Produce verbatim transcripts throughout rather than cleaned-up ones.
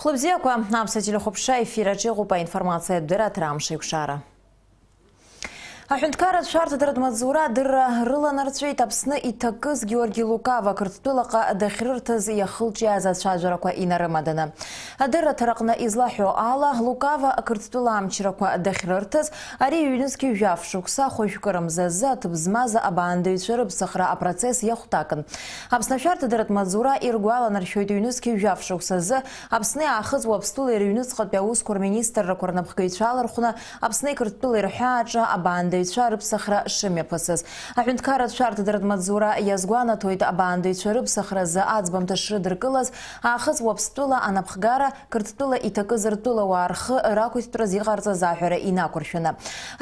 Хәлыбзиақәа, аԥсуа телехәаԥшра ефир аҿы иҟоуп аинформациатә дырраҭара Амш еиқәшара. Аҳәынҭқарратә шәарҭадаратә маҵзура адырра рыланарҵәеит Аԥсны иҭакыз Георги Лукава Қырҭтәылаҟа дахьрырҭаз иахылҿиааз ацәажәарақәа инарымаданы. Адырраҭараҟны излаҳәо ала, Лукава Қырҭтәыла амчрақәа дахьрырҭаз, ари ҩнызқьи жәаф шықәса хәажәкыра мзазы аҭыԥ змаз абаандаҩцәа рыԥсахра апроцесс иахәҭакын. Аԥсны ашәарҭадаратә маҵзура иргәаланаршәоит, ҩнызқьи жәаф шықәсазы Аԥсни Аахыҵ Уаԥстәылеи рыҩныҵҟатәи аусқәа рминистррақәа рнапхгаҩцәа алархәны Аԥсни Қырҭтәылеи рҳәаа аҿы абаандаҩцәа рыԥсахра шымҩаԥысыз. Аҳәынҭқарратә шәарҭадаратә маҵзура иазгәанаҭоит, абаандаҩцәа рыԥсахразы аӡбамҭа шрыдыркылаз Аахыҵ Уаԥстәыла анапхгара Қырҭтәыла иҭакыз ртәылауаа рхы рақәиҭтәраз иҟарҵаз аҳәара инақәыршәаны.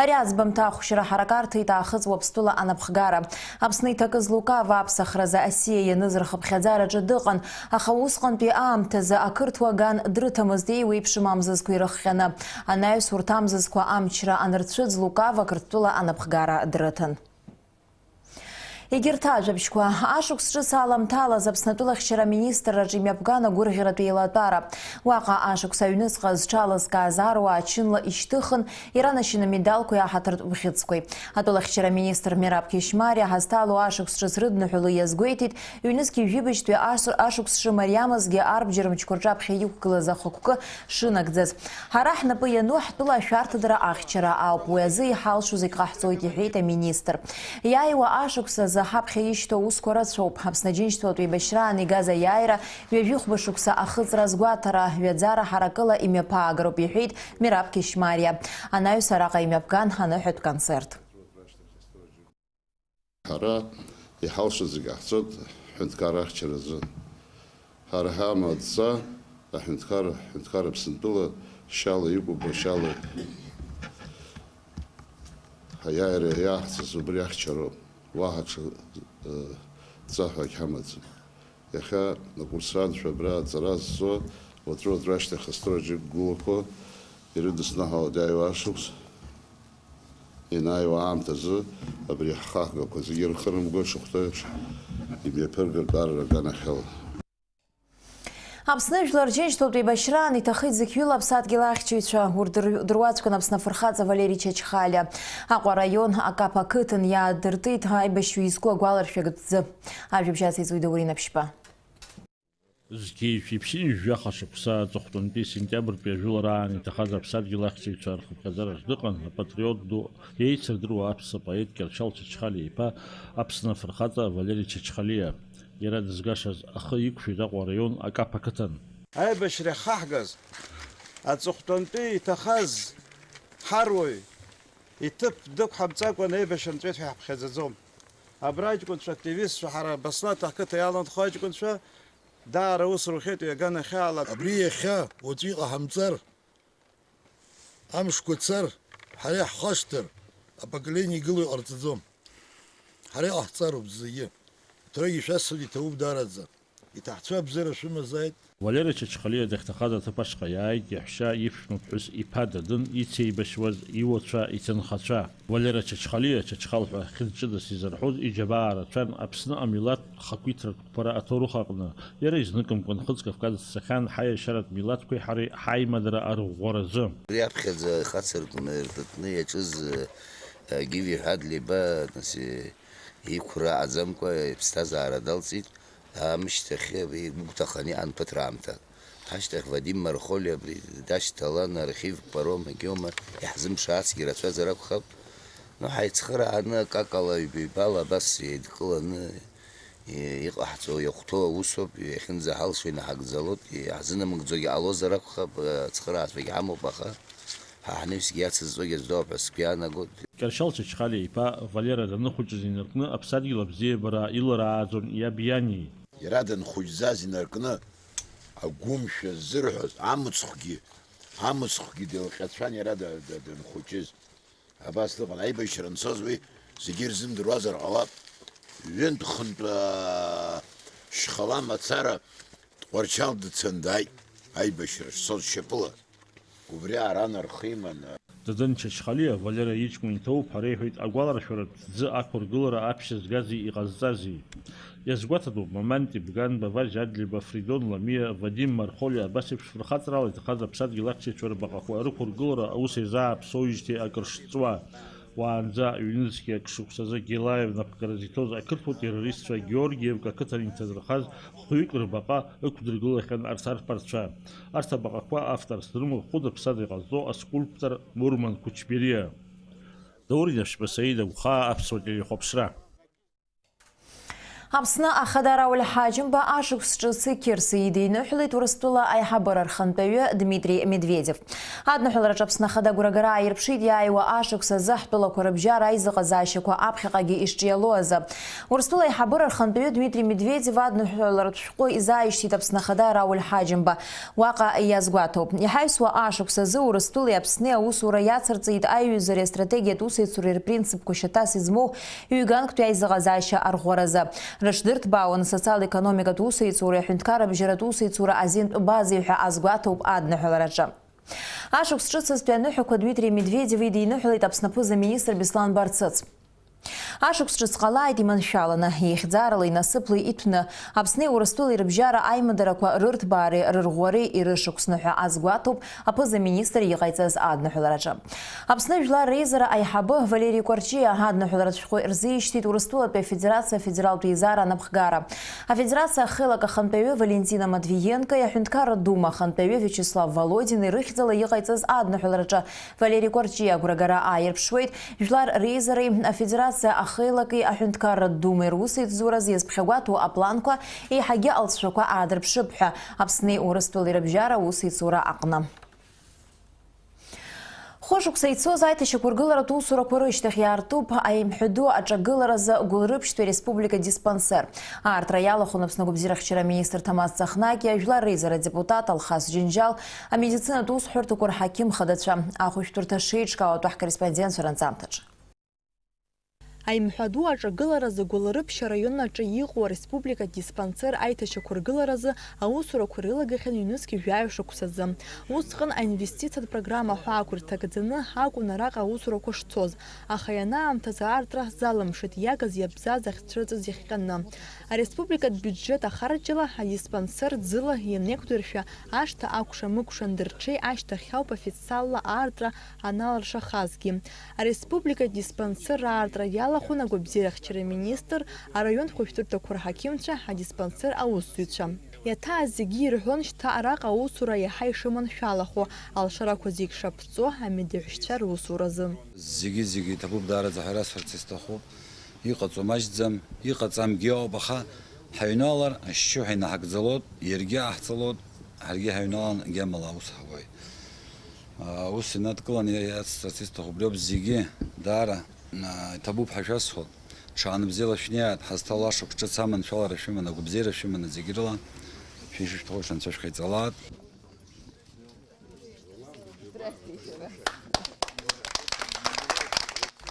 Ари аӡбамҭа ахәшьара ҳаракарҭа иҭаахыҵ Уаԥстәыла анапхгара. Аԥсны иҭакыз Лукава аԥсахразы асиа ианыз рхыԥхьаӡараҿы дыҟан, аха усҟантәи аамҭазы ақырҭуа аган дрыҭамызт еиуеиԥшым амзызқәа ирыхҟьаны. Анаҩс урҭ амзызқәа амчра анырцәыӡ, Лукава Қырҭтәыла анапхгара дрыҭан. Егьырҭ ажәабжьқәа. Ашықәс ҿыц аламҭалаз Аԥсны атәылахьчара аминистрраҿы имҩаԥган агәырӷьаратә еилатәара. Уаҟа ашықәс аҩныҵҟа зҽалызкааз аруаа чынла ишьҭыхын, иранашьаны медалқәеи аҳаҭыртә бӷьыцқәеи. Атәылахьчара аминистр Мераб Кьышьмариа ҳазҭало ашықәс ҿыц рыдныҳәало иазгәеиҭеит, ҩнызқьи жәибжьтәи аш-, ашықәс шымариамызгьы арбџьар мчқәа рҿаԥхьа иқәгылаз ахықәкы шынагӡаз. Ҳара ҳнапы иану ҳтәыла ашәарҭадара ахьчара ауп, уи азы иҳалшо зегь ҟаҳҵоит, иҳәеит аминистр. Иааиуа ашықәс азы ҳаԥхьа ишьҭоу аусқәа рацәоуп. Аԥсны Аџьынџьтәылатә еибашьраан игаз аиааира ҩажәихәба шықәса ахыҵра азгәаҭара, ҩаӡара ҳаракыла имҩаԥаагароуп, иҳәеит Мераб Кьышьмариа. Анаҩс араҟа имҩаԥган аныҳәатә концерт. Ҳара иҳалшо зегь ҟаҳҵоит ҳҳәынҭқар ахьчаразы. Ҳара ҳама адҵа, аҳәынҭқар, ҳҳәынҭқар Аԥсынтәыла шьала икәыба, шьала аиааира иаҳҵаз убри ахьчароуп. Уаҳа ҽа, э, ҵаҳәагь ҳамаӡам. Иахьа акурсантцәа абра аҵара зҵо, уаҵәы-уаҵәы ашьҭахь астроаҿы иқәгылақәо ирыдысныҳәалоит иааиуа ашықәс. Ианааиуа аамҭазы абри ҳхаҳгақәа зегьы рхы рымго шахәҭоу еиԥш имҩаԥыргартә арра аганахьала. Аԥсны Жәлар Џьынџьтәылатә еибашьраан иҭахеит зықьҩыла аԥсадгьыл ахьчаҩцәа. Урҭ дыр-, дыруаӡәкын Аԥсны афырхаҵа Валери Чачхалиа. Аҟәа араион Акаԥ ақыҭан иаадыртит аибашьҩы изку агәаларшәагӡы. Ажәабжь ациҵоит Даур Инаԥшьба. Зқьи жәшәи ԥшьынҩажәи жәаха шықәса аҵыхәтәантәи сентиабртәи ажәылараан иҭахаз аԥсадгьыл ахьчаҩцәа рхыԥхьаӡараҿ дыҟан апатриот ду, еицырдыруа аԥсуа поет Кьарчал Чачхалиа иԥа, Аԥсны афырхаҵа Валери Чачхалиа. Иара дызгашаз ахы иқәшәеит Аҟәа араион Акаԥ ақыҭан. Аибашьра иахаҳгаз, аҵыхәтәантәи иҭахаз ҳаруаҩ иҭыԥ дықәҳамҵакәан аибашьра нҵәеит ҳәа иаҳԥхьаӡаӡом. Абра аҷкәынцәа активистцәа, ҳара Баслаҭ ақыҭа иаланхо аҷкәынцәа, даара ус рухьеит уи аганахьала. Абри иахьа уаҵәы иҟаҳамҵар, амшқәа цар, ҳара иаҳхашҭыр, апоколение игыло иҟарҵаӡом. Ҳара иҟаҳҵароуп зегьы. Аҭоурыхгьы шәасҳәоит, иҭабуп даараӡа. Иҭаҳцәа абзиара шәымазааит. Валери Чачхалиа дахьҭахаз аҭыԥ ашҟа иааит иаҳәшьа иԥшәма ԥҳәыс иԥа дадын ицеибашьуаз иуацәа, иҭынхацәа. Валера Чачхалиа, Чачхал ҳәа хьыӡ ҷыдас изырҳәоз иџьабаа рацәан Аԥсны амилаҭтә хақәиҭратә қәԥара аҭоурых аҟны. Иара изныкымкәан Хыҵ Кавказ дцахьан ҳаиашьаратә милаҭқәеи ҳареи ҳаимадара арӷәӷәаразы. Абри аԥхьаӡа ихацыркны иртытны иаҿыз, э, Гиви Ҳәадлиба, нас, э, иқәра аӡамкәа иԥсҭазаара далҵит. Аамышьҭахь игәыгәҭаханы иҟан ԥыҭраамҭа. Ашьҭахь Вадим Мархоли абри дашьҭалан, архивқәа роума, егьоума, иаҳзымԥшаацгьы рацәазар акәхап. Но ҳаицхырааны, акакала, ҩба-ҩбала абас еидкыланы и-, иҟаҳҵо, иахәҭоу аусоуп, иахьынӡаҳалшо инаҳагӡалоит, иаҳзынамыгӡогьы ҟалозар акәхап, ацхырааҩцәагьы ҳамоуп, аха ҳа ҳнаҩсгьы иацызҵогьы аӡә доуп ҳәа сгәы иаанагоит. Кьаршьал Чачхалиа иԥа Валера даныхәыҷыз инаркны аԥсадгьыл абзиабара илырааӡон иаб иани. Иара данхәыҷӡаз инаркны, агәымшәа ззырҳәоз, амыцхәгьы, амыцхәгьы деилҟьацәан иара да-, да-, данхәыҷыз. Абас дыҟан, аибашьра анцоз уи зегьы ирзымдыруазар ҟалап. Ҩынтә-хынтә, аа, шьхала мацара Тҟәарчал дцан дааит, аибашьра шцоз шьапыла. Убри ара нархиман. Дадын Чачхалиа Валера иҷкәын иҭоуп ҳәа реиҳәеит агәаларшәаратә ӡы ақәыргылара аԥшьа згази иҟазҵази. Иазгәаҭатәуп Момент Ибганба, Важь Адлеиба, Фридон Ламиа, Вадим Мархолиа, абас еиԥш фырхаҵарала иҭахаз аԥсадгьыл ахьчаҩцәа рбаҟақәа рықәыргылара аус еизааԥсоижьҭеи акыр шҵуа. Уаанӡа ҩнызқьи акы шықәсазы Гелаев напхгара зыҭоз ақырҭуа террористцәа Георгиевка ақыҭан иҭадырхаз хәҩык рбаҟа ықәдыргылахьан арҭ арԥарцәа. Арҭ абаҟақәа авторс дрымоуп Хәыда Ԥсада иҟазҵо аскульптор Мурман Кучбериа. Даур Инаԥшьба, Саида Гәхаа, аԥсуа телехәаԥшра. Аԥсны Ахада Рауль Ҳаџьымба ашықәс ҿыц Қьырсиа идиныҳәалеит Урыстәыла аиҳабыра рхантәаҩы Дмитри Медведев. Адныҳәалараҿы Аԥсны Ахада агәрагара ааирԥшит иааиуа ашықәс азы ҳтәылақәа рыбжьара аизыҟазаашьақәа аԥхьаҟагьы ишҿиало азы. Урыстәыла аиҳабыра рхантәаҩы Дмитри Медведев адныҳәаларатә шәҟәы изааишьҭит Аԥсны Ахада Рауль Ҳаџьымба. Уаҟа иазгәаҭоуп. Иҳаҩсуа ашықәс азы Урыстәылеи Аԥсни аусура иацырҵеит аиҩызареи астратегиатә усеицуреи рпринципқәа шьаҭас измоу ҩганктәи аизыҟазаашьа арӷәӷәаразы. Рыҽдырҭбаауан асоциал-економикатә усеицуреи аҳәынҭқаррабжьаратә усеицура азинтә базеи ҳәа азгәаҭоуп адныҳәалараҿы. Ашықәс ҿыцызтәи аныҳәақәа Дмитри Медведев идиныҳәалеит Аԥсны аԥыза-министр Беслан Барцыц. Ашықәс ҿыц ҟалааит иманшәаланы, еихьӡаралеи насыԥлеи иҭәны, Аԥсни Урыстәылеи рыбжьара аимадарақәа рырҭбаареи рырӷәӷәареи ирышықәсны ҳәа азгәаҭоуп аԥыза-министр иҟаиҵаз адныҳәалараҿы. Аԥсны Жәлар Реизара аиҳабы Валери Кәарҷиа адныҳәаларатә шәҟәы рзишьҭит Урыстәылатәи Афедерациа афедералтә еизара анапхгара. Афедерациа ахеилак ахантәаҩы Валентина Матвиенкои аҳәынҭқарратә Дума ахантәаҩы Виачеслав Володини рыхьӡала иҟаиҵаз адныҳәалараҿы Валери Кәарҷиа агәрагара ааирԥшуеит Жәлар Реизареи Афедерациа ахеилаки аҳәынҭқарратә Думеи русеицуразы иазԥхьагәаҭоу апланқәа еиҳагьы алҵшәақәа аадырԥшып ҳәа Аԥсни Урыстәылеи рыбжьара аусеицура аҟны. Хәышықәса ицоз аиҭашьақәыргыларатә усурақәа рышьҭахь иаартуп аимҳәаду аҿагыларазы Гәылрыԥшьтәи ареспублика диспансер. Аартра иалахәын Аԥсны агәабзиарахьчара аминистр Ҭамаз Ҵахнагиа, Жәлар Реизара адепутат Алхас Џьынџьал, амедицинатә усҳәарҭақәа рҳақьым хадацәа. Ахәышәтәырҭа шеиҿкаау атәы ҳкорреспондентцәа ранҵамҭаҿы. Аимҳәаду аҿагыларазы Гәылрыԥшь араион аҿы иҟоу ареспубликатә диспансер аиҭашьақәыргыларазы аусурақәа реилагахьан ҩнызқь жәаҩа шықәсазы. Усҟан аинвестициатә программа ҳәа ақәырҭагӡаны акәын араҟа аусурақәа шцоз, аха ианаамҭаз аартра залымшеит иагыз иабзаз ахьцәырҵыз иахҟьаны. Ареспубликатә биуџьет ахарџьала адиспансер ӡыла ианеиқәдыршәа, ашҭа акәша-мыкәша андырҽеи ашьҭахь ауп официалла аартра аналыршахазгьы. Ареспублика диспансер аартра иалахәын агәабзиарахьчара министр, араион хәышәтәырҭақәа рҳақьымцәа, адиспансер аусзуҩцәа. Иаҭааз зегьы ирҳәон шьҭа араҟа аусура иаҳа ишыманшәалахо, алшарақәа зегь шаԥҵо, амедеҳәшьцәа русуразы. Зегьы-зегьы иҭабуп, даараӡа ҳәа расҳәарц исҭахуп. Иҟаҵо маҷӡам, иҟаҵамгьы ауп, аха ҳаҩналар, ашьшьыҳәа инаҳагӡалоит, иаргьы аҳҵалоит, ҳаргьы ҳаҩналан, гьамала аус ҳауеит. Ус инадкыланы иацҵарц исҭаху убриоуп, зегьы даара, а, иҭабуп ҳәа шәасҳәоит. Ҽааны бзиала шәнеиааит, ҳазҭалаша гәҿыц аманшәалара шәыманы, агәабзиара шәыманы зегь рыла шәишышәҭаху шәанцәа шәхаиҵалааит.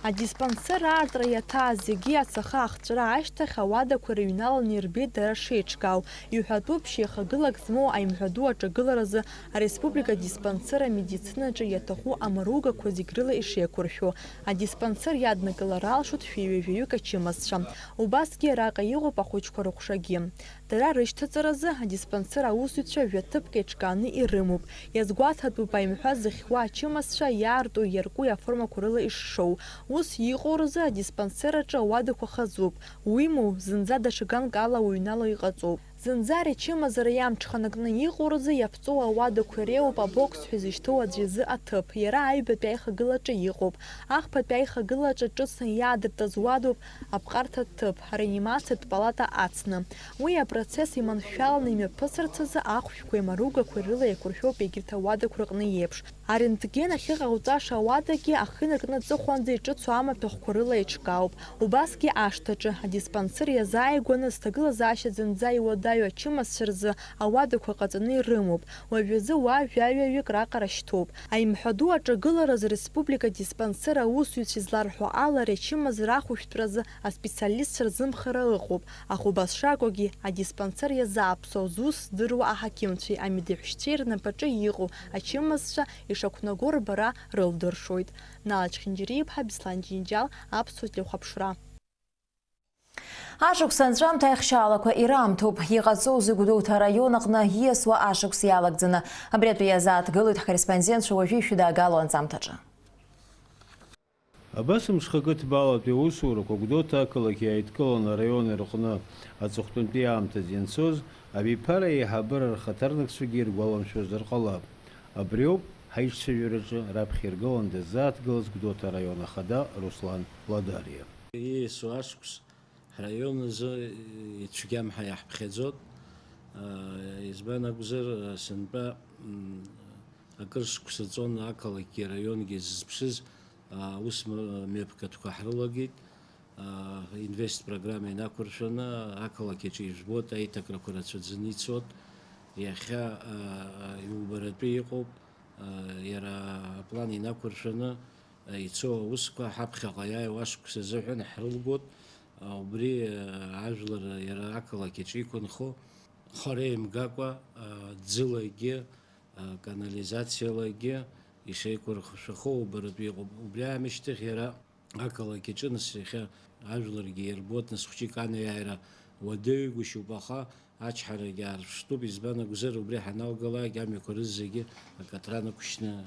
Адиспансер аартра иаҭааз зегьы ацаха ахҵәара ашьҭахь ауадақәа рыҩналаны ирбеит дара шеиҿкаау. Иҳәатәуп, шьеихагылак змоу аимҳәаду аҿагыларазы ареспублика диспансер амедицинаҿы иаҭаху амаругақәа зегь рыла ишеиқәыршәо. Адиспансер иаднакылар алшоит шәи ҩажәаҩык ачымазцәа. Убасгьы араҟа иҟоуп ахәыҷқәа рыҟәшагьы. Дара рышьҭаҵаразы адиспансер аусзуҩцәа жәа-ҭыԥк еиҿкааны ирымоуп. Иазгәаҭатәуп аимҳәа зыхьуа ачымазцәа иаарту иарку аформақәа рыла ишшоу. Ус иҟоу рзы адиспансер аҿы ауадақәа хазуп. Уимоу, зынӡа даҽа ганк ала уҩнало иҟаҵоуп. Зынӡа ари ачымазара иамҽханакны иҟоу рзы иаԥҵоу ауадақәа иреиуоуп абокс ҳәа изышьҭоу аӡә изы аҭыԥ. Иара аҩбатәи аихагылаҿы иҟоуп. Ахԥатәи аихагылаҿы ҿыцны иаадыртыз уадоуп аԥҟарҭатә ҭыԥ, ареанимациатә палата ацны. Уи апроцесс иманшәаланы имҩаԥысырц азы ахәшәқәеи амаругақәеи рыла еиқәыршәоуп егьырҭ ауадақәа рҟны иеиԥш. Арентген ахьыҟауҵаша ауадагьы ахы инаркны аҵыхәанӡа иҿыцу амаҭәахәқәа рыла еиҿкаауп. Убасгьы ашҭаҿы, адиспансер иазааигәаны зҭагылазаашьа зынӡа иуада Аҩ ачымазцәа рзы ауадақәа ҟаҵаны ирымоуп. Уажәазы уа жәаҩаҩык раҟара шьҭоуп. Аимҳәа ду аҿагыларазы республика диспансер аусзуҩцәа изларҳәо ала, ари ачымазара ахәышәтәразы аспециалистцәа рзымхара ыҟоуп. Аха убас шакәугьы, адиспансер иазааԥсоу зус здыруа аҳақьымцәеи амедеҳәшьцәеи рнапаҿы иҟоу ачымазцәа ишақәнаго рбара рылдыршоит. Нала Чхинџьариа-иԥҳа, Беслан Џьынџьал, Аԥсуа телехәаԥшра. Ашықәс анҵәамҭа аихшьаалақәа ираамҭоуп. Иҟаҵоузеи Гәдоуҭа араион аҟны ииасуа ашықәс иалагӡаны? Абри атәы иазааҭгылоит ҳкорреспондентцәа уажәы ишәыдаагалоу анҵамҭаҿы. Абас мшхакы ҭбаалатәи аусурақәа Гәдоуҭа ақалақь иааидкыланы араион рҟны аҵыхәтәантәи аамҭазы ианцоз абиԥара аиҳабыра рхаҭарнакцәагьы иргәаламшәозар ҟалап. Абриоуп ҳаиҿцәажәараҿы раԥхьа иргыланы дазааҭгылаз Гәдоуҭа араион ахада Руслан Ладариа. Ииасуа ашықәс ҳраион азы ицәгьам ҳәа иаҳԥхьаӡоит. Избан акәзар, сынтәа, м, акыр шықәса ҵуан ақалақьгьы араионгьы зызԥшыз, а, аус м-, мҩаԥгатәқәа ҳрылагеит. А, инвест программа инақәыршәаны ақалақь аҿы ижәбоит, аиҭакрақәа рацәаӡаны ицоит. Иахьа, а, а, иубаратәы иҟоуп, а, иара аплан инақәыршәаны, а, ицо аусқәа ҳаԥхьаҟа иааиуа ашықәс азыҳәан ҳрылгоит. А, убри, а, ажәлар иара ақалақь аҿы иқәынхо, хара имгакәа, а, ӡылагьы, а, канализациалагьы ишеиқәырхшәахо убаратәы иҟоуп. Убри аамышьҭахь иара ақалақь аҿы нас иахьа ажәларгьы ирбоит, нас хәҷык анеиааира уадаҩгәышьоуп, аха ачҳарагьы аарԥштәуп, избан акәзар, убри ҳаналгалак амҩақәа рызегьы акаҭран ықәшьны,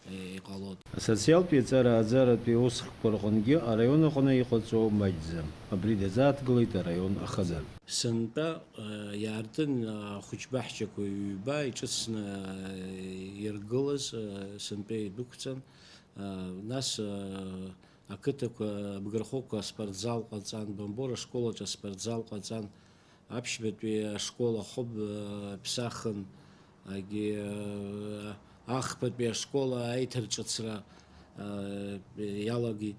э, иҟалоит. Асоциалтә иаҵара ааӡаратәи аусхкқәа рҟынгьы араион аҟны иҟаҵоу маҷӡам. Абри дазааҭгылеит араион ахада. Сынтәа, э, иаартын, э, ахәыҷбаҳчақәа ҩба иҿыцны, э, иргылаз, э, сынтәа идәықәҵан. Э, нас, э, ақыҭақәа, абгырхықәа аспортзал ҟаҵан, Бамбор ашкол аҿы аспортзал ҟаҵан, аԥшьбатәи ашкол ахәы, э, ԥсахын, агьи, э, ахԥатәи ашкол аиҭарҿыцра, э, иалагеит.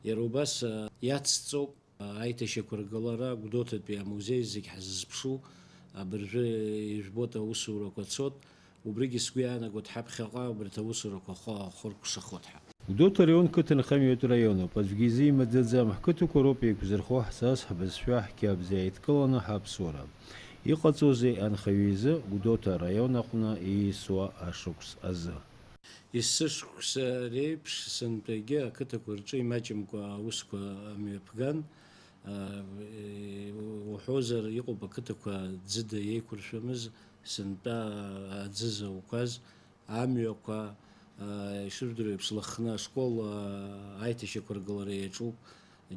Иара убас, э, иацҵоуп. Аиҭашьақәыргылара Гәдоуҭатәи амузеи зегь ҳзызԥшу абыржәы ижәбоит аусурақәа цоит, убригьы сгәы иаанагоит ҳаԥхьаҟа убарҭ аусурақәа хы-, ахыркәшахоит ҳәа. Гәдоуҭа араион қыҭанхамҩатә раионуп, аӡәгьы изы имаӡаӡам, ҳқыҭақәа роуп еиқәзырхо ҳсас, ҳбызшәа, ҳқьабз иааидкыланы ҳаԥсуара. Иҟаҵоузеи анхаҩы изы Гәдоуҭа араион аҟны ииасуа ашықәс азы? Есышықәса реиԥш сынтәагьы ақыҭақәа рҿы имаҷымкәа аусқәа мҩаԥган. Уҳәозар, иҟоуп ақыҭақәа ӡыда еиқәыршәамыз, сынтәа аӡы зауқәаз, амҩақәа, ишыжәдыруа еиԥш, Лыхны ашкол аиҭашьақәыргылара иаҿуп,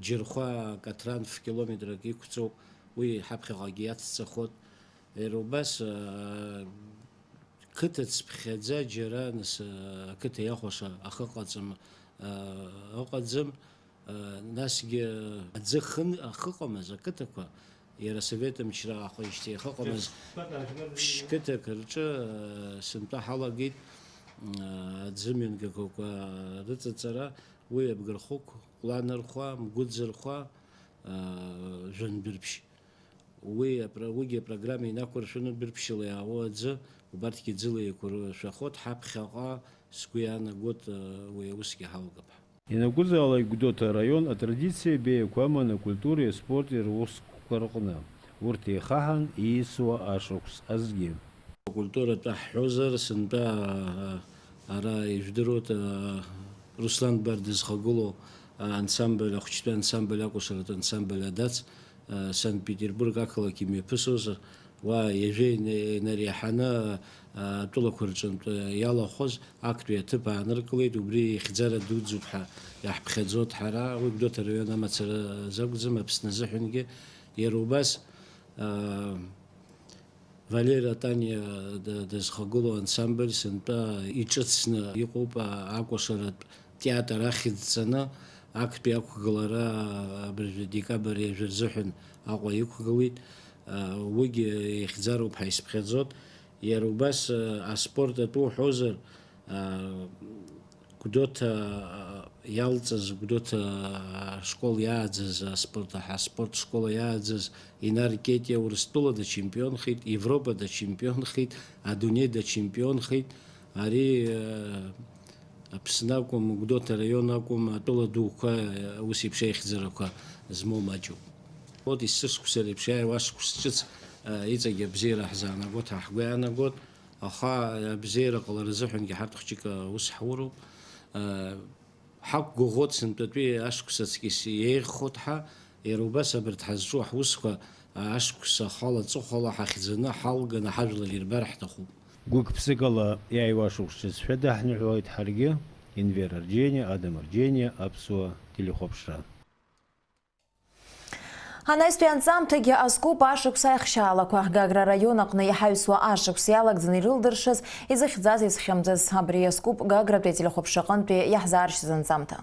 Џьырхәа акаҭран ф-километрак иқәҵоуп, уи ҳаԥхьаҟагьы иацҵахоит. Иара убас, Қыҭа цыԥхьаӡа џьара, нас, ақыҭа иахәаша ахы ыҟаӡам, ыҟаӡам, насгьы аӡы хын-, ахыҟамыз ақыҭақәа, иара асовет мчра аахижьҭеи ахыҟамыз ԥшь-қыҭак рҿы, сынтәа ҳалагеит, аӡы мҩангақәақәа рыҵаҵара, уи Абгырхықә, Ҟәланырхәа, Мгәыӡырхәа, Жәандәырԥшь. Уи апро-, уигьы апрограмма инақәыршәаны дәырԥшьыла иаауа аӡы, убарҭгьы ӡыла еиқәыршәахоит, ҳаԥхьаҟа сгәы иаанагоит, уи аусгьы ҳалгап ҳәа. Ианакәызаалак Гәдоуҭа араион атрадициа беиақәа аманы акультуреи аспорти русқәа рҟны урҭ еихаҳан ииасуа ашықәс азгьы. Акультуратә ҳҳәозар, сынтәа, ара ижәдыруеит, Руслан Гәбар дызхагылоу ансамбль, ахәыҷтәы ансамбль, акәашаратә ансамбль Адац, Санкт-Петербург ақалақь имҩаԥысуаз, уа ҩажәа ина-, инареиҳаны, атәылақәа рҿынтә иалахәыз актәи аҭыԥ ааныркылеит, убри ихьӡара дуӡӡоуп ҳәа иаҳԥхьаӡоит ҳара, уи Гәдоуҭа араион амацара азы акәӡам, Аԥсны азыҳәангьы. Иара убас, Валера Таниа д-, дызхагылоу ансамбль сынтәа иҿыцны иҟоуп, а-, акәашаратә театр ахьӡҵаны актәи ақәгылара абыржәы декабр ҩажәа рзыҳәан Аҟәа иқәгылеит. А, уигьы ихьӡароуп ҳәа исыԥхьаӡоит. Иара убас, а, аспорт атәы уҳәозар, а, Гәдоуҭа, а, Иалҵыз Гәдоуҭа ашкол иааӡаз аспорт, аспорт школа иааӡаз Инар Кетиа Урыстәыла дачемпионхеит, Европа дачемпионхеит, адунеи дачемпионхеит. Ари, э, Аԥсны акәым, Гәдоуҭа араион акәым, атәыла дуқәа, э, ус еиԥш еихьӡарақәа змоу маҷуп. Вот есышықәса реиԥш иааиуа ашықәс ҿыц, э, иҵегь абзиара ҳзаанагот, ҳа ҳгәы иаанагот, аха абзиара ҟалара азыҳәангьы ҳарҭ хәҷык аус ҳуроуп. Э, Ҳақәгәыӷуеит сынтәатәи ашықәс аҵкьыс еиӷьхоит ҳәа, иара убас абарҭ ҳазҿу ҳусқәа ашықәс ахала аҵыхәала ҳахьӡаны, ҳалганы ҳажәлар ирбар ҳҭахуп. Гәык-ԥсыкала иааиуа ашықәс ҿыц шәыдаҳныҳәалоит ҳаргьы, Енвер Арџьениа, Адам Арџьениа, Аԥсуа телехәаԥшра. Анаҩстәи анҵамҭагьы азкуп ашықәс аихшьаалақәа. Гагра араион аҟны иҳаҩсуа ашықәс иалагӡаны ирылдыршаз, изыхьӡаз, изхьымӡаз. Абри азкуп Гагратәи ателехәаԥшраҟынтәи иаҳзааршьыз анҵамҭа.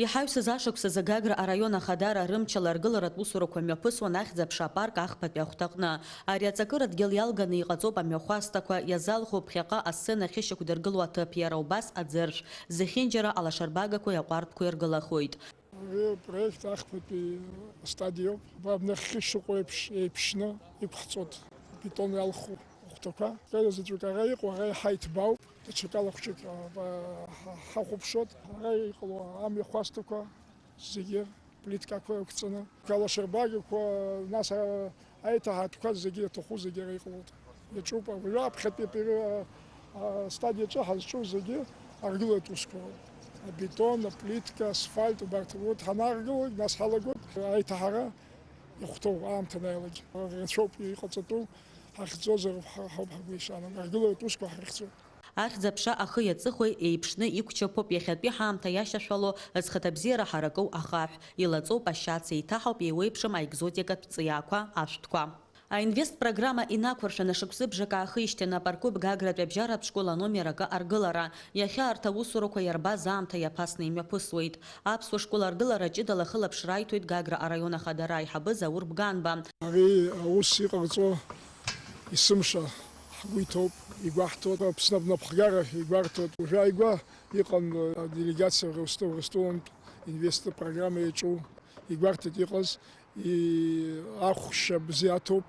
Иҳаҩсыз ашықәс азы Гагра араион ахадара рымчала аргыларатә усурақәа мҩаԥысуан Ахьӡ-аԥша апарк ахԥатәи ахәҭаҟны. Ари аҵакыра дгьыл иалганы иҟаҵоуп амҩахәасҭақәа, иазалху ԥхьаҟа асцена ахьышьақәдыргыло аҭыԥ, иара убас аӡыршә, зехьынџьара алашарбагақәеи аҟәардәқәеи ргылахоит. Ари апроект ахԥатәи астадиоуп. Абра абнахьы шыҟоу еиԥш еиԥшны иқәҳҵоит абетон иалху ахәҭақәа. Акы заҵәык ара иҟоу, ара иаҳа иҭбаауп. Даҽакала хәҷык, а, ба-, ҳа-, ҳахәаԥшуеит. Ара иҟало амҩахәасҭақәа зегьы плиткақәа ықәҵаны. Алашарбагақәа, нас, а, аиҭаҳатәқәа зегьы иаҭаху зегьы ара иҟалоит. Иаҿуп, уажәы аԥхьатәи апери-, а, астадиаҿы ҳазҿу зегьы аргыларатә усқәа роуп. Абетон, аплитка, асфальт, убарҭ, урҭ ҳанааргылалак, нас ҳалагоит аиҭаҳара иахәҭоу аамҭа анааилак. Рацәоуп иҟаҵатәу, ҳахьӡозар ҳа-, ҳауп ҳгәы ишаанаго, аргыларатә усқәа ҳрыхьӡоит. Ахьӡ-аԥша ахы иаҵыхәеи еиԥшны иқәчаԥоуп иахьатәи ҳаамҭа иашьашәало зхаҭабзиара ҳараку ахаҳә, илаҵоуп ашьац, еиҭаҳауп еиуеиԥшым аекзотикатә ҵиаақәа, ашәҭқәа. Аинвест программа инақәыршәаны шықәсыбжак аахижьҭеи нап аркуп Гагратәи абжьаратә школ аномер акы аргылара. Иахьа арҭ аусурақәа иарбаз аамҭа иаԥасны имҩаԥысуеит. Аԥсуа школ аргылара ҷыдала ахылаԥшра аиҭоит Гагра араион ахадара аиҳабы Заур Бганба. Ари аус иҟарҵо есымша ҳгәы иҭоуп, игәаҳҭоит, Аԥсны абнапхгара игәарҭоит. Уажәы ааигәа иҟан аделегациа Ростов, Ростовынтә инвестор программа иаҿу игәарҭеит иҟаз, и-, ахәшьа бзиа аҭоуп.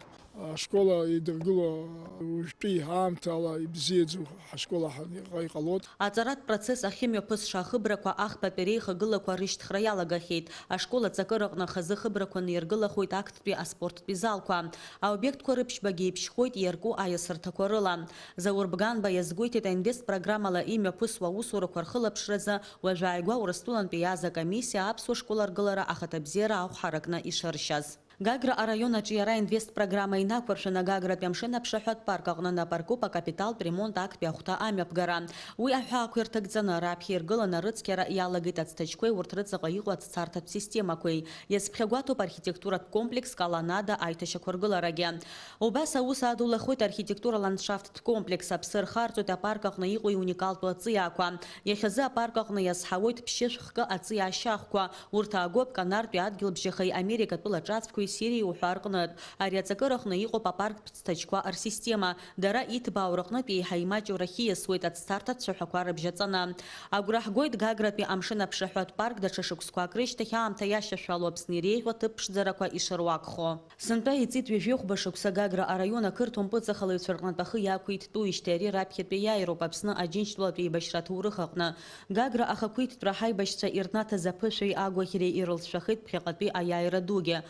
Ашкола идыргыло уажәтәи аамҭала ибзиаӡоу ҳашкол аҳа-, иҟа-, иҟалоит. Аҵаратә процесс ахьымҩаԥысша ахыбрақәа ахԥатәи реихагылақәа рышьҭхра иалагахьеит. Ашкол аҵакыраҟны хазы хыбрақәаны иргылахоит актәи аспорттәи залқәа. Аобиектқәа рыԥшьбагьы еиԥшьхоит иарку аиасырҭақәа рыла. Заур Бганба иазгәеиҭеит, аинвест программала имҩаԥысуа аусурақәа рхылаԥшразы уажәааигәа Урыстәылантәи иааз акомиссиа аԥсуа школ аргылара ахаҭабзиара ахә ҳаракны ишыршьаз. Гагра араион аҿиара инвест программа инақәыршәаны Гагратәи амшын аԥшаҳәатә парк аҟны нап аркуп акапиталтә ремонт актәи ахәҭа амҩаԥгара. Уи аҳәаақәа ирҭагӡаны, раԥхьа иргыланы арыцқьара иалагеит ацҭаҷқәеи урҭ рыҵаҟа иҟоу ацҭарҭатә системақәеи. Иазԥхьагәаҭоуп архитектуратә комплекс Колоннада аиҭашьақәыргыларагьы. Убас аус адулахоит архитектура-ландшафттә комплекс, аԥсы рхарҵоит апарк аҟны иҟоу иуникалтәу аҵиаақәа. Иахьазы апарк аҟны иазҳауеит ԥшьышә хкы аҵиаа шьахәқәа. Урҭ аагоуп Канартәи адгьылбжьахеи Америкатәыла ҿацәқәеи Сириеи уҳәа рҟнытә. Ари аҵакыраҟны иҟоуп апарктә цҭаҷқәа рсистема. Дара иҭбаау рҟнытә еиҳа имаҷу рахь ииасуеит ацҭарҭа цәаҳәақәа рыбжьаҵаны. Агәра ҳгоит Гагратәи амшын аԥшаҳәатә парк даҽа шықәсқәак рышьҭахь аамҭа иашьашәало Аԥсны иреиӷьу аҭыԥ ԥшӡарақәа ишыруакхо. Сынтәа иҵит ҩажәихәба шықәса Гагра араион ақырҭуа мпыҵахалаҩцәа рҟнытә ахы иақәиҭтәуижьҭеи ари раԥхьатәи иааироуп Аԥсны Аџьынџьтәылатәи еибашьра аҭоурых аҟны. Гагра ахақәиҭтәра ҳаибашьцәа ирнаҭаз аԥышәеи агәаӷьреи ирылҵшәахеит ԥхьаҟатәи аиааира дугьы.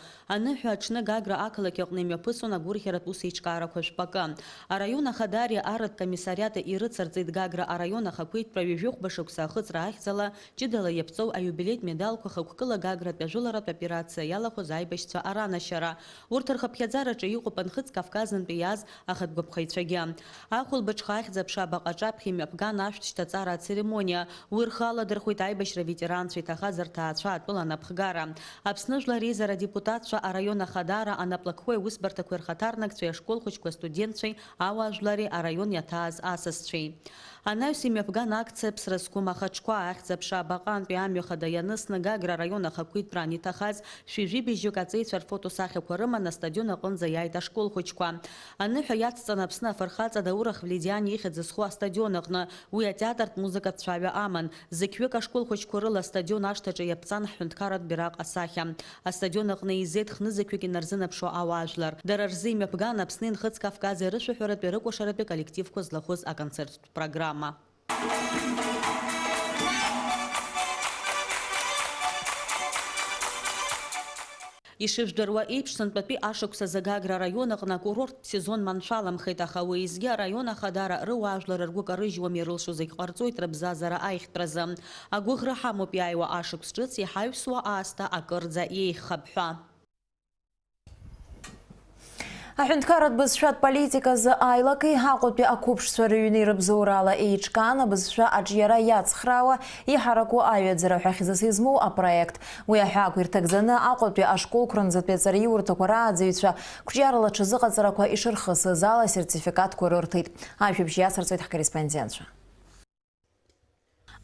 Аныҳәа аҽны Гагра ақалақь аҟны имҩаԥысуан агәырӷьаратә усеиҿкаарақәа жәпакы. Араион ахадари арратә комиссариати ирыцырҵеит Гагра араион ахақәиҭтәра ҩажәихәба шықәса ахыҵра ахьӡала ҷыдала иаԥҵоу аиубилеитә медалқәа хықәкыла Гагратәи ажәыларатә операциа иалахәыз аибашьцәа аранашьара. Урҭ рхыԥхьаӡараҿы иҟоуп Нхыҵ Кавказынтәи иааз ахатә гәаԥхаҩцәагьы. Ахәылбыҽха Ахьӡ-аԥша абаҟа аҿаԥхьа имҩаԥган ашәҭ шьҭаҵара ацеремониа. Уи рхы аладырхәит аибашьра ветеранцәа иҭахаз рҭаацәа атәыла анапхгара. Аԥсны Жәлар Реизара адепутатцәа Араион ахадара анаплакқәеи аусбарҭақәеи рхаҭарнакцәеи ашкол хәыҷқәа астудентцәеи ауаажәлари араион иаҭааз асасцәеи. Анаҩс имҩаԥган акциа Ԥсра зқәым ахаҿқәа ахьӡ-аԥша абаҟантәи амҩа хада ианысны Гагра араион ахақәиҭтәра аниҭахаз шәи жәибжьык аҵеицәа рфотосахьақәа рыманы астадион аҟынӡа иааит ашкол хәыҷқәа. Аныҳәа иацҵаны Аԥсны афырхаҵа Даур Ахвледиан ихьӡ зху астадион аҟны, уи атеатртә музыкатә цәаҩа аман. Зықьҩык ашкол хәыҷқәа рыла астадион ашҭаҿы иаԥҵан ҳҳәынҭқарратә бираҟ асахьа. Астадион аҟны еизеит хнызқьҩык инарзынаԥшуа ауаажәлар. Дара рзы имҩаԥган Аԥсни Нхыҵ Кавкази рышәаҳәаратәи рыкәашаратәи коллективқәа злахәыз аконцерттә программа. Ишыжәдыруа еиԥш, сынтәатәи ашықәс азы Гагра араион аҟны акурорттә сезон маншәаламхеит, аха уеизгьы араион ахадара рыуаажәлар ргәы карыжьуам, ирылшо зегь ҟарҵоит рыбзазара аихтәразы. Агәыӷра ҳамоуп иааиуа ашықәс ҿыц иҳаҩсуа аасҭа акырӡа иеиӷьхап ҳәа. Аҳәынҭқарратә бызшәатә политиказы аилакеи Аҟәатәи ақәыԥшцәа рыҩни рыбзоурала еиҿкаан абызшәа аҿиара иацхраауа иҳараку аҩаӡара ҳәа хьӡыс измоу апроект. Уи аҳәаақәа ирҭагӡаны Аҟәатәи ашколқәа рынӡатәи аҵараиурҭақәа рааӡаҩцәа қәҿиарала аҽазыҟаҵарақәа ишырхысыз ала асертификатқәа рырҭеит. Ажәабжь иацырҵоит ҳкорреспондентцәа.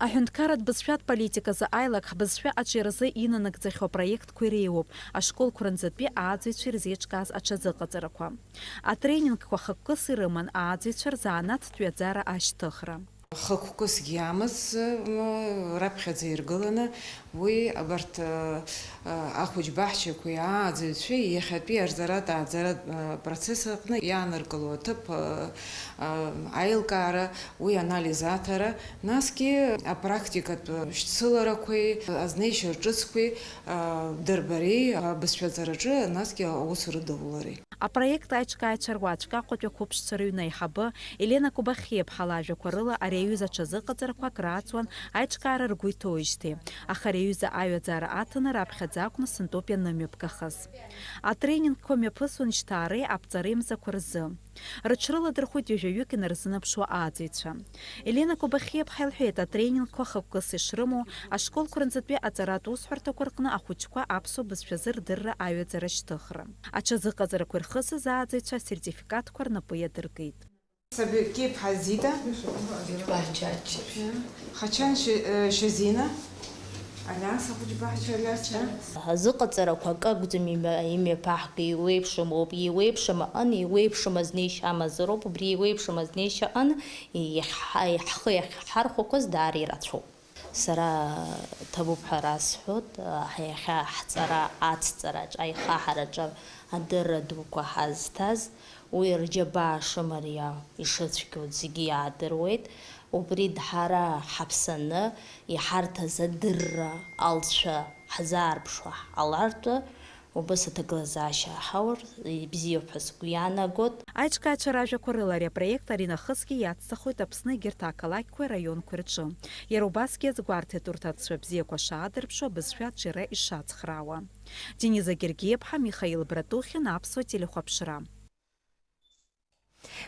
Аҳәынҭқарратә бызшәатә политиказы аилак ҳбызшәа аҿиаразы инанагӡахьоу апроектқәа иреиуоуп ашколқәа рынӡатәи ааӡаҩцәа ирзеиҿкааз аҽазыҟаҵарақәа. Атренингқәа хықәкыс ирыман ааӡаҩцәа рзанааҭтә ҩаӡара ашьҭыхра. Хықәкысгьы амаз, м, раԥхьаӡа иргыланы уи абарҭ, ы, ы, ахәыҷ баҳчақәеи ааӡаҩцәеи иахьатәи арҵаратә ааӡаратә, ы, процесс аҟны иааныркыло аҭыԥ, ы, ы, аилкаара, уи анализ аҭара, насгьы апрактикатә шьцыларақәеи азнеишьа ҿыцқәеи, ы, дырбареи абызшәаҵараҿы, насгьы аус рыдулареи. Апроект аиҿкааҩцәа руаӡәк Аҟәатәи ақәыԥшцәа рыҩны аиҳабы Елена Кобахьиаԥҳа лажәақәа рыла ари аҩыза аҽазыҟаҵарақәак рацлан аиҿкаара ргәы иҭоуижьҭеи, аха ари аҩыза аҩаӡара аҭаны раԥхьаӡа акәны сынтәоуп ианымҩаԥгахаз. Атренингқәа мҩаԥысуан жьҭаареи аԥҵареи мзақәа рзы. Рыҽрыладырхәит ҩажәаҩык инарзынаԥшуа ааӡаҩцәа. Елена Кобахьиаԥҳа илҳәеит, атренингқәа хықәкыс ишрымоу, ашколқәа рынӡатәи аҵаратә усҳәарҭақәа рҟны ахәыҷқәа аԥсуа бызшәазы рдырра аҩаӡара шьҭыхра. Аҽазыҟаҵарақәа ирхысыз ааӡаҩцәа асертификатқәа рнапы иадыркит. Сабикеиԥҳа Зита. Хачан Ш-, э, Шьазина. Алиас, ахәыҷ баҳча Алиас, да? Ҳазыҟаҵарақәа акы акәӡам имҩа-, имҩаԥаҳго, еиуеиԥшым ауп, еиуеиԥшым аҟын, еиуеиԥшым азнеишьа амазароуп, убри еиуеиԥшым азнеишьа аҟын иахьҳа-, ҳхы иахьҳархәақәаз даара ирацәоуп. Сара ҭабуп ҳәа расҳәоит, ҳа иахьа ҳҵара ацҵараҿ, аихаҳараҿы адырра дуқәа ҳазҭаз, уи рџьабаа шымариа ишыцәгьоу зегьы иаадыруеит. Убри ҳара ҳаԥсаны, иҳарҭаз адырра алҵшәа ҳзаарԥшуа ҳҟалартә, убас аҭагылазаашьа ҳаур ибзиоуп ҳәа сгәы иаанагоит. Аиҿкаацәа ражәақәа рыла, ари апроект аринахысгьы иацҵахоит Аԥсны егьырҭ ақалақьқәеи араионқәеи рҿы. Иара убасгьы иазгәарҭеит урҭ аҵәца бзиақәа шаадырԥшуа, абызшәа аҿиара ишацхраауа. Дениза Гергиаԥҳа, Михаил Братухин, Аԥсуа телехәаԥшра.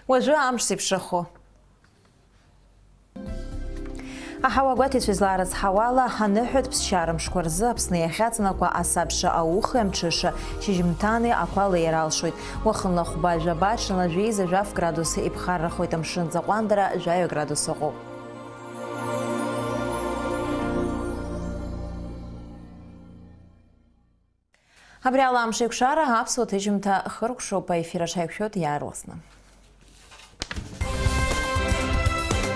Уажәы амш зеиԥшрахо. Аҳауа гәаҭеицәа излаарыцҳауала, аныҳәатә ԥсшьара мшқәа рзы Аԥсны иахьаҵанакуа асабша аухеи амҽыша шьыжьымҭани ақәа леир алшоит. Уахынла хәба жәаба, ҽынла жәеиза жәаф градус иԥхаррахоит, амшын аӡы аҟәандара жәаҩа градус ыҟоуп. Абри ала амш еиқәшара аԥсуа ҭыжьымҭа хыркәшоуп, аефир аҽаиқәшәоит иаарласны.